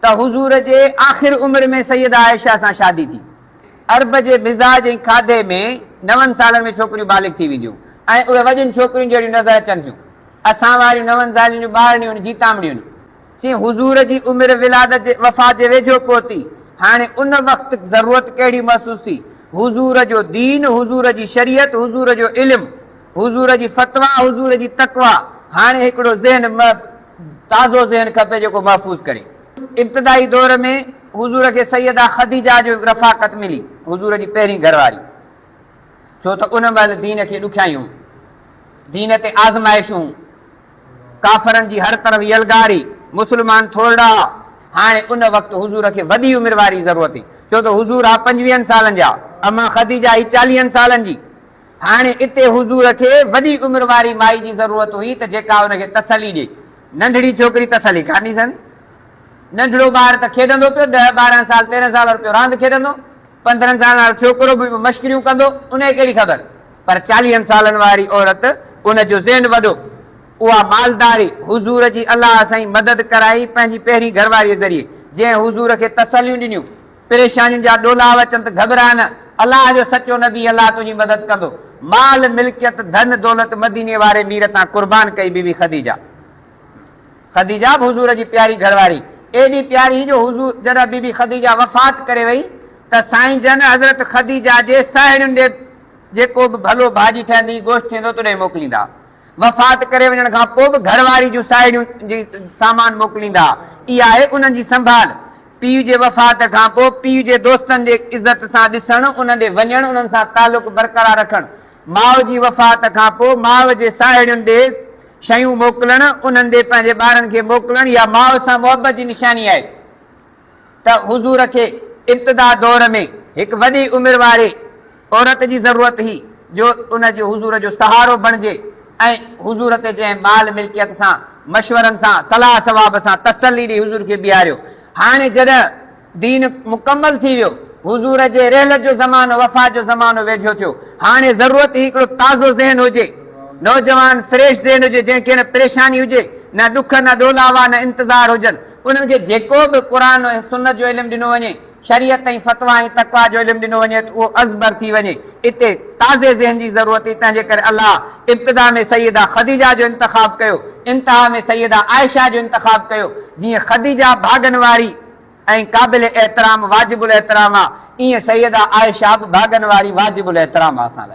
ته حضور جي آخر عمر ۾ سيده عائشه سان شادي ٿي. عرب جي مزاج ۽ کاڌي ۾ نون سالن ۾ ڇوڪريون بالغ ٿي وينديون ۽ اهي وڏين ڇوڪرين جهڙيون نظر اچن ٿيون. اسان واريون نون سالن جون ٻارڙيون جيتامڙيون. چي حضور جي عمر ولادت جي وفات جي ويجهو پهتي. هاڻي ان وقت ضرورت ڪهڙي محسوس ٿي؟ حضور جو دين، حضور جي شريعت، حضور جو علم، حضور جي فتويٰ، حضور جي تقويٰ، هاڻي هڪڙو ذهن تازو ذهن کپي جيڪو محفوظ ڪري. ابتدائي دور ۾ حضور کي سيده خديجه جو رفاقت ملي، حضور جي پهرين گهر واري، ڇو ته ان مهل دين کي ڏکيائيون، دين تي آزمائشون، ڪافرن جي هر طرف يلغاري، مسلمان ٿورڙا ها. هاڻي ان وقت حضور کي وڏي عمر واري ضرورت هئي، ڇو ته حضور ها پنجويهن سالن جا، اما خديجه هئي چاليهن سالن جي. هاڻي اتي حضور کي وڏي عمر واري مائي جي ضرورت هئي ته جيڪا ان کي تسلي ڏئي. ننڍڙي ڇوڪري تسلي ڪانه ڏئي سگهندي. ننڍڙو ٻار ته کيڏندو پيو، ڏهه 12 سال 13 سال وارو پيو راند کيڏندو، 15 سالن وارو ڇوڪرو به مشڪريون ڪندو، ان کي ڪهڙي خبر. پر چاليهن سالن واري عورت، ان جو ذهن وڏو، اها مالداري، حضور جي الله سائين مدد ڪرائي پنهنجي پهرين گهر واريء ذريعي، جنهن حضور کي تسليون ڏنيون. پريشانين جا ڏولاو اچن ته گهٻراء نه، الله جو سچو نبي الله تنهنجي مدد ڪندو. مال ملڪيت ڌن دولت مديني واري مير تان قربان ڪئي بي بي خديجه. خديجه به حضور جي پياري گهر واري، ايڏي پياري جو حضور جڏهن بي بي خديجه وفات ڪري وئي ته سائين جن حضرت خديجه جي ساهيڙين ڏي جيڪو به ڀلو ڀاڄي ٺهندي گوشت ٿيندو تڏهن موڪليندا. وفات ڪري وڃڻ کان پوء به گهر واري جون ساهيڙيون جي سامان موڪليندا. اها آهي انهن جي سنڀال. پيء جي وفات کان پوء پيء جي دوستن جي عزت سان ڏسڻ، انهن ڏي وڃڻ، انهن سان تعلق برقرار رکڻ. ماء جي وفات کان پوء ماء جي ساهيڙين ڏي شيون موڪلڻ، انهن ڏي پنهنجي ٻارن کي موڪلڻ اها ماء سان محبت جي نشاني آهي ته حضور کي ابتدا دور ۾ هڪ وڏي عمر واري عورت جي ضرورت هئي جو ان جي حضور جو سهارو بڻجي ۽ حضور تي جنهن مال ملڪيت سان، مشورن سان، صلاح ثواب سان تسلي ڏئي حضور کي بيهاريو. هاڻي جڏهن دين مڪمل ٿي ويو، حضور جي رحلت جو زمانو، وفات جو زمانو ويجهو ٿيو، هاڻي ضرورت هئي هڪڙو تازو ذهن هجي، نوجوان فريش ذهن هجي جنهن کي نه پريشاني هجي، نه ڏک، نه ڏولاوا، نه انتظار هجن. انهن کي جيڪو به قرآن ۽ سنت جو علم ڏنو وڃي، شريعت ۽ فتويٰ ۽ تقويٰ جو علم ڏنو وڃي ته اهو ازبر ٿي وڃي. اتي تازي ذهن جي ضرورت هئي، تنهن جي ڪري الله ابتدا ۾ سيده خديجه جو انتخاب ڪيو، انتها ۾ سيده عائشه جو انتخاب ڪيو. جيئن خديجه ڀاڳن واري ۽ قابل احترام واجب الاحترام آ، ايئن سيده عائشه به ڀاڳن واري واجب الاحترام آ اسان لاء.